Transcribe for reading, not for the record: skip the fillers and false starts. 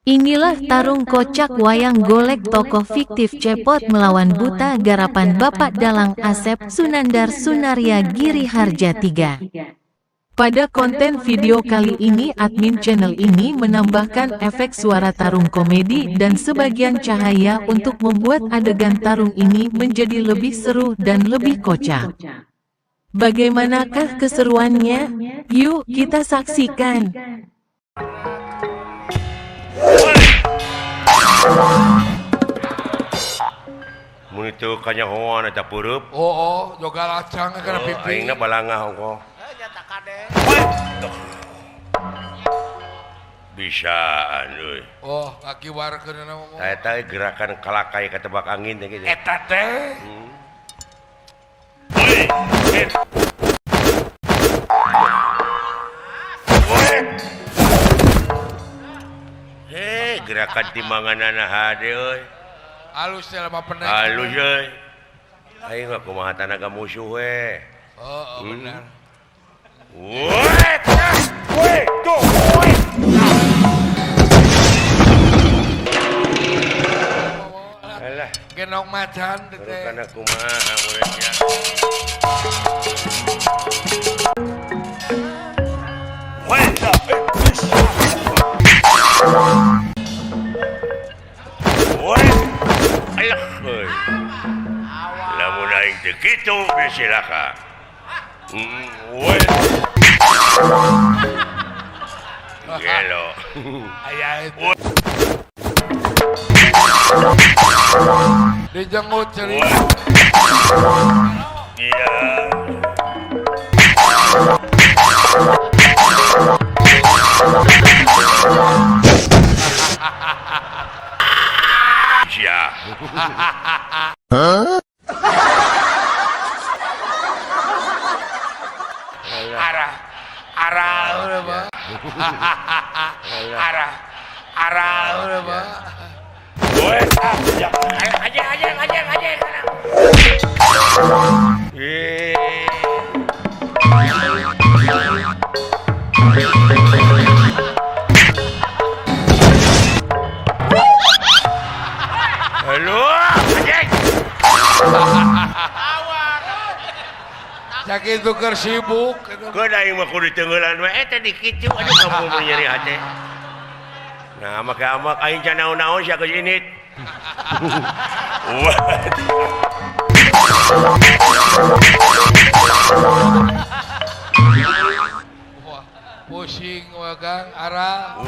Inilah tarung kocak wayang golek tokoh fiktif Cepot melawan Buta garapan Bapak Dalang Asep Sunandar Sunarya Giri Harja 3. Pada konten video kali ini admin channel ini menambahkan efek suara tarung komedi dan sebagian cahaya untuk membuat adegan tarung ini menjadi lebih seru dan lebih kocak. Bagaimanakah keseruannya? Yuk kita saksikan. Mun itu kanyahoan eta peureub. Oh, joga lacang kana pipi. Aingna balangah ongkoh. Bisaan euy. Oh, ngakiwarkeun ngomong. Eta gerakan kalakai katebak angin teh kitu. Eta teh. Gerakan timbanganana hade euy. Alus teh mah penek. Alus euy. Aing mah kumaha tanaga musuh we. Oh, benar. Weh, tuh. Alah, genong macan teh. Karena kumaha muridnya. Weh, lamun aing teu kitu silaka. Gelo. Aya itu. Dijenggut ceri. Iya. Ya. Huh? Arah, arah, udah arah, arah, udah aja, aja, aja, aja. Halo, sakit tuker sibuk. Keun aing mah kudu tenggelan we eta di kitu aduh kampung nyeri hate. Nah, make amak aing can naon-naon sia geus init. Wah, pusing wagang arah.